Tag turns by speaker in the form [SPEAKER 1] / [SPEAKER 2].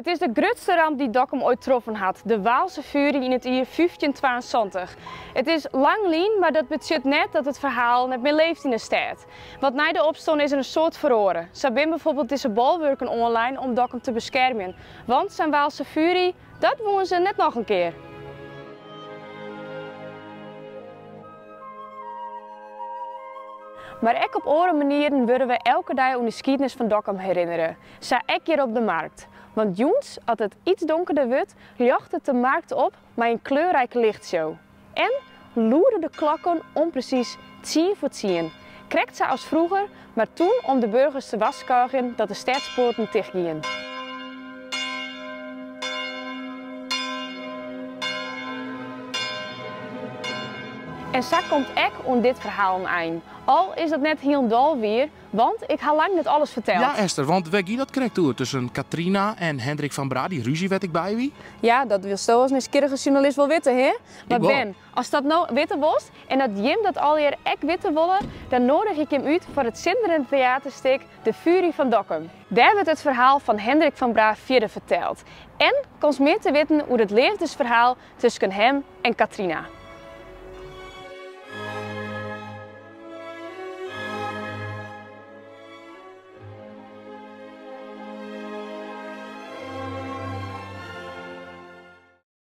[SPEAKER 1] It is de grutste ramp dy't Dokkum oait troffen hat, de Waalse Fury yn it jier 1572. It is lang lyn, mar dat betsjut net dat it ferhaal net mear leeft yn 'e stêd. Want nei de opstân is der in soad feroare. Sa binne bijvoorbeeld dizze bolwurken oanlein om Dokkum te beskermjen. Want sa'n Waalse Fury, dat woene se net noch in kear. Mar ek op oare manieren wurde we elke dei oan de skiednis fan Dokkum herinnere. Sa ek hjir op de markt. Want jûns, as it iets donkerder wurdt, ljochtet de markt op mei in kleurrijke lichtshow. En loede de klokken om presys 9:50. Krekt sa as froeger, mar toen om de burgers te warskôgjen dat de stedspoarten tichtgien. En sa komt ek oan dit ferhaal in ein. Al is dat net hielendal wier, want ik ha lang net alles ferteld.
[SPEAKER 2] Ja, Esther, want wêr gie dat krekt oer tusken Katrina en Hendrik van Bra, dy rúzje wêr't ik by wie?
[SPEAKER 1] Ja, dat wilsto as nijsgjirrige sjoernalist wol witte, hè? Mar
[SPEAKER 2] Ik wol.
[SPEAKER 1] Ben, ast dat no witte wolst en dat jim dat allegear ek witte wolle, dan noadigje ik jim út foar it sinderende teaterstik De Fury fan Dokkum. Dêr wurdt it ferhaal fan Hendrik van Bra fierder ferteld en komst mear te witten oer it leafdesferhaal tusken him en Katrina.